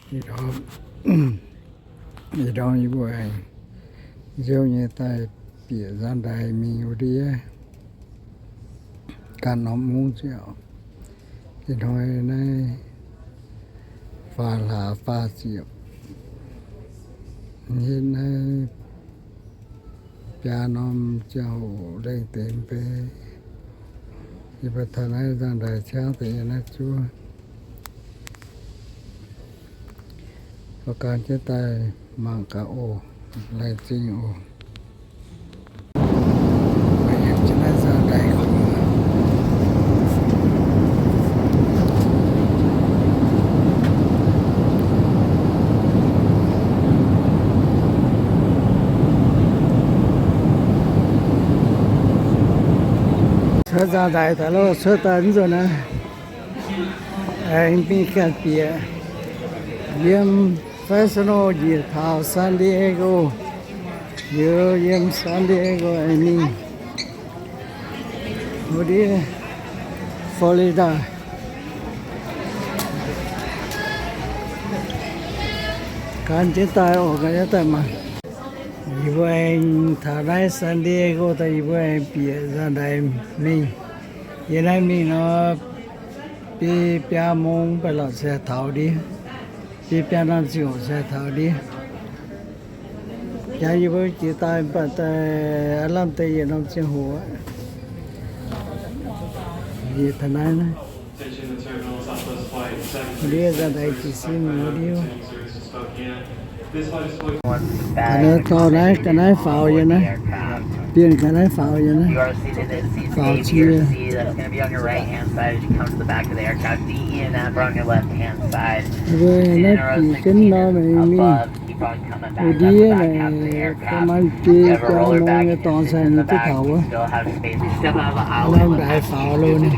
Ih ndorm yie mbuo aengx nziouv nyei daaih bieqc nzangv-ndaix mingh wuov ndiev ganh norm mungv ziouc. Ih hnoi naaiv faah hlaax faah ziepc, hitv naaiv biaa norm ziangh hoc lengh deix mv bei, yie mbuo taux naaiv nzangv-ndaix ciangv deix yiem naaiv zuov. Oix gan jienv daaih mangc gaax oc. Laengz zingh oc. Cuotv nzangv-ndaix daaih loh, cuotv daaih mv nzunc naaiv. Aengx mingh ganh bieqc yiem Fresno njiec taux San Diego, liuz yiem San Diego aengx mingh wuov ndiev Florida. Gan jienv daaih oc, gan jienv daaih maah. Yie mbuo aengx taux naaiv San Diego daaih, yie mbuo aengx bieqc nzangv-ndaix mingh. Yiem naaiv mingh nor, biei biaa mong mv baac lorqc se taux ndiev. Biei biaa norm ziangh hoc se taux ndiev. Jaax yie mbuo jiex daaih mv baac daaih aav lamh deix yietc norm ziangh hoc aqv. Yie taux naaiv naaiv. Ndiev nzangv-ndaix jiez sin wuov ndiev. Ga'naaiv dorh naaiv, ga'naaiv faaux yiem naaiv. Bienh ga'naaiv faaux yiem naaiv. Faaux cie. Mbuo naaiv bieqc jienv nor mingh, mingh wuov ndiev naaic, ga'maanc biei biaa mong nyei dorngx sai ninh duqv taux wuov. Norm ndaix faaux loh ninh.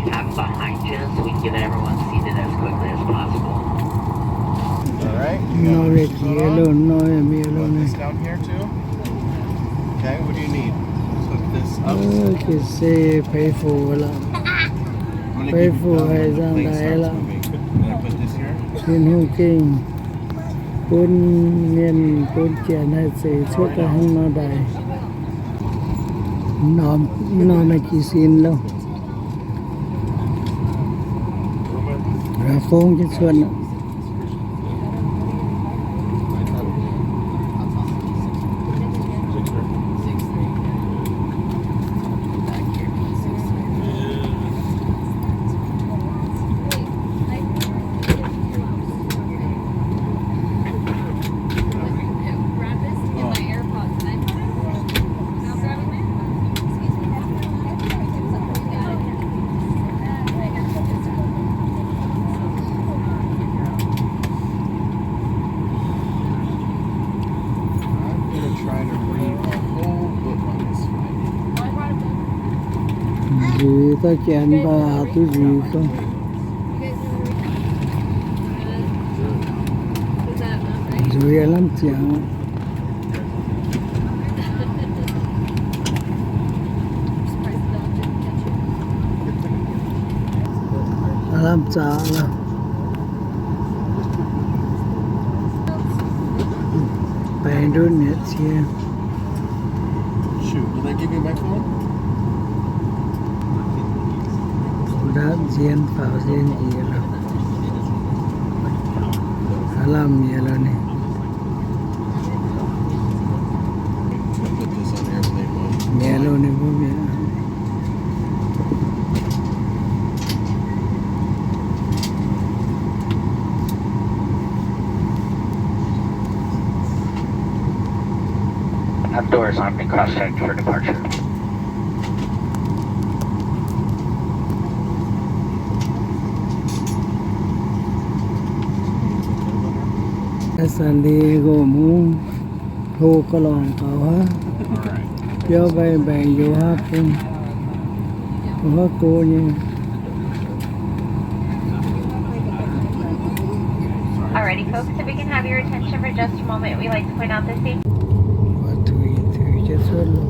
All right. Nor yaac jiex loh, nor yaac mienh loh ninh. Ga'naaiv se peix fuc lorqc. Peix fuc haih nzangv-ndaix lorqc. Tin-Hungh gengh bun mienh bun janx haih zeix cuotv daaih hnangv nor ndaix. Norm, norm naaiv jiez sin loh. Fongv jienv cuotv. Nzuiz daaih janx mv baac duqv nzuiz gorngv. Nzuiz lamh ziangx. Lamh zaqc lorqc. Baengx ndutv mietc cie. Ndatv nzien faaux nzien njiec lorqc. Lamh mietc lorqc ninh. Mietc lorqc ninh mbuo mietc. Doors on the cross check for departure. San Diego mungv hlo ga'lorngc gaux haic, biauv mbaengx-mbaengx youz haav bung, youz haav go nyei. Alrighty, folks, if we can have your attention for just a moment, we'd like to point out this safety. Tuix, tuix jienv cuotv loh.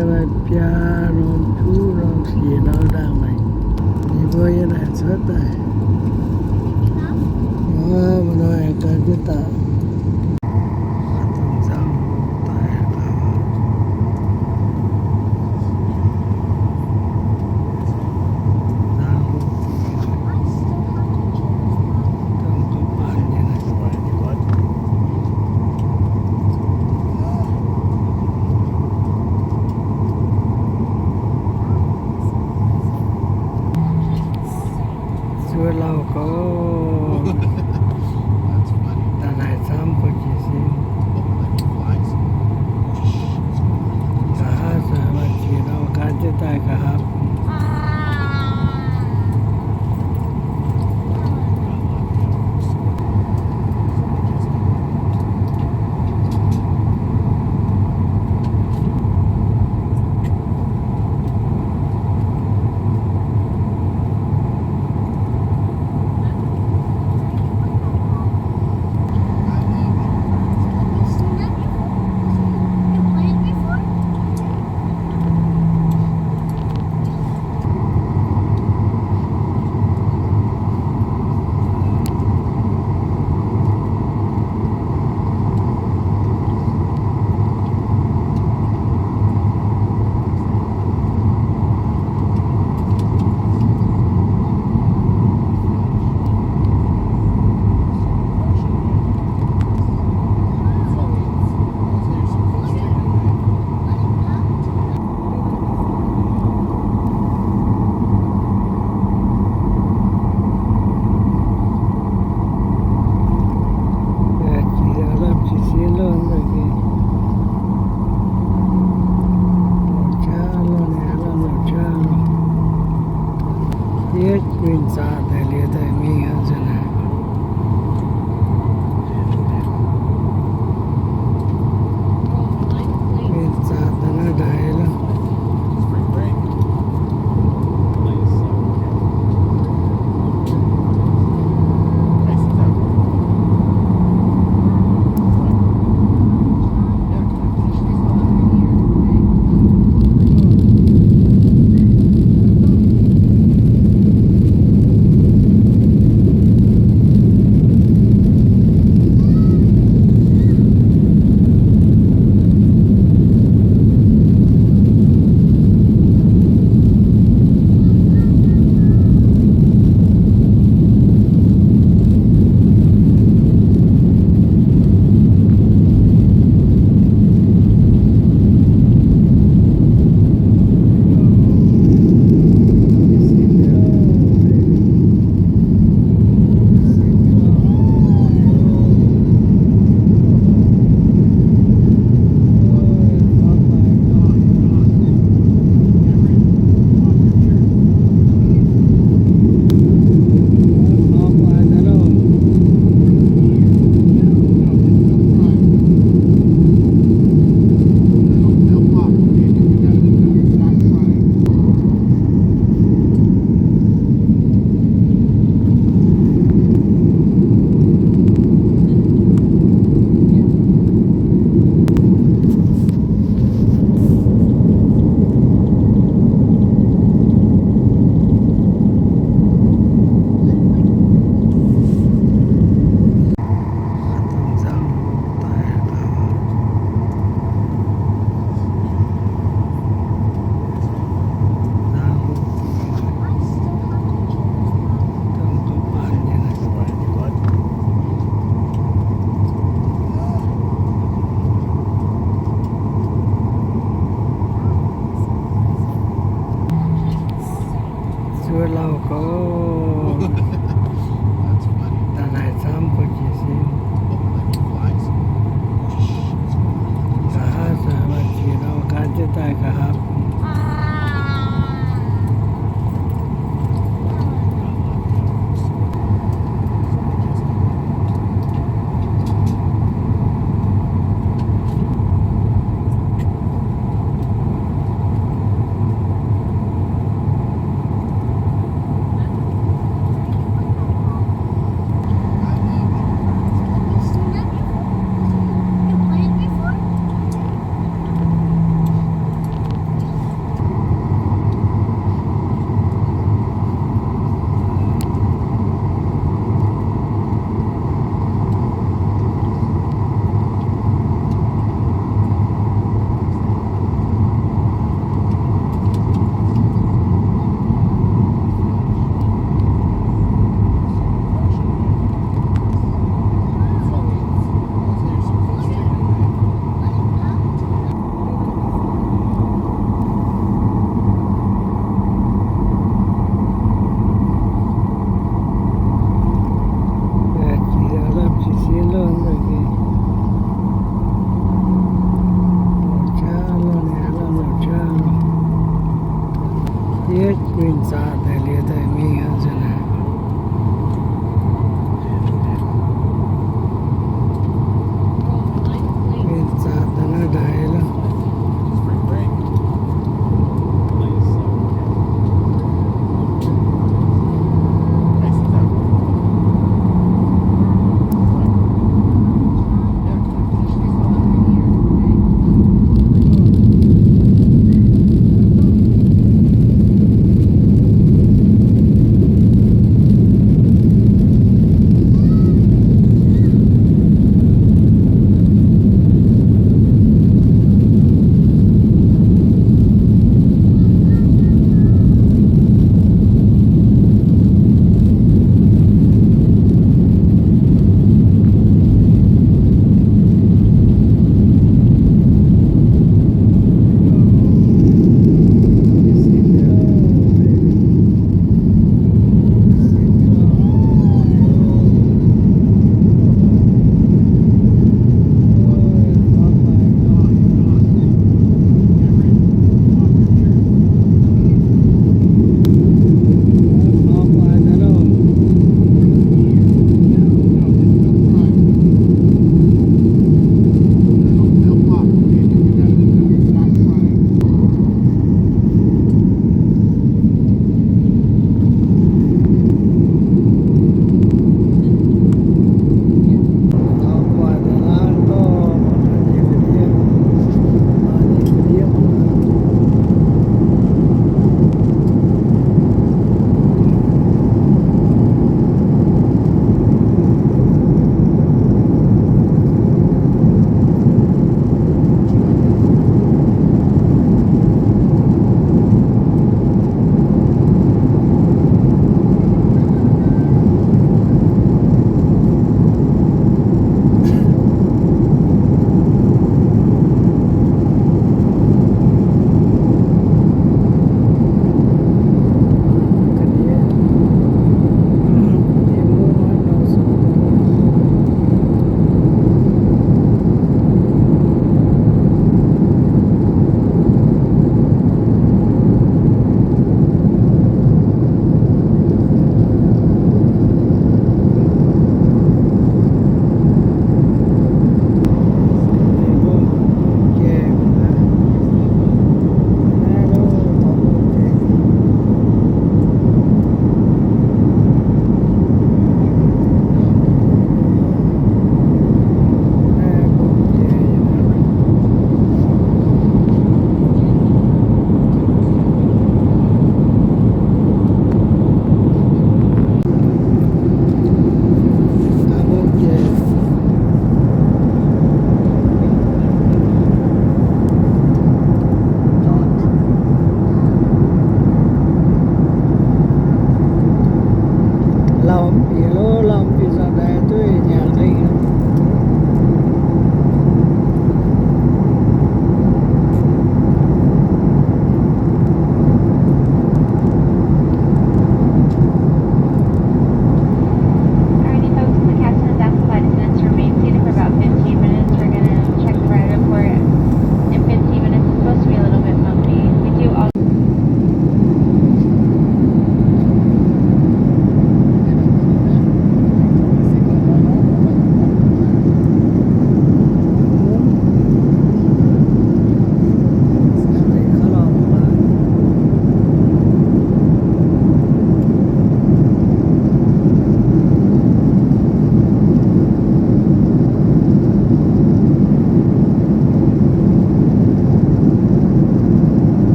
Biaa norm juv norm siec norm ndaangc naaic, ninh mbuo yiem naaic cuotv daaih. Wuov nor aengx gan jienv daaih. Zuov lauh gau. Daaih naaic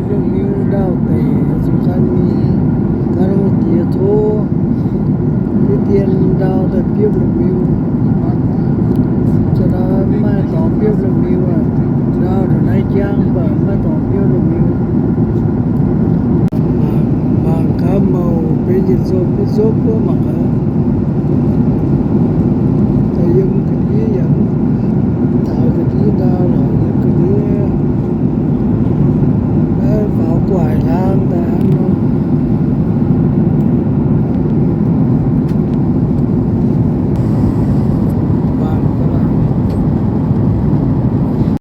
Lungh miuh ndau-deic zuqc gan mingh, gan hungh diex tov deix dien ndau daaih biopv lungh miuh. Za'gengh maaih dorngx biopv lungh miuh aqv. Ndau ndongc naaiv jangv mv baac maaih dorngx biopv lungh miuh. Mangc gaax mouc benx yietc nzunc nyei nzopv wuov mangc gaax.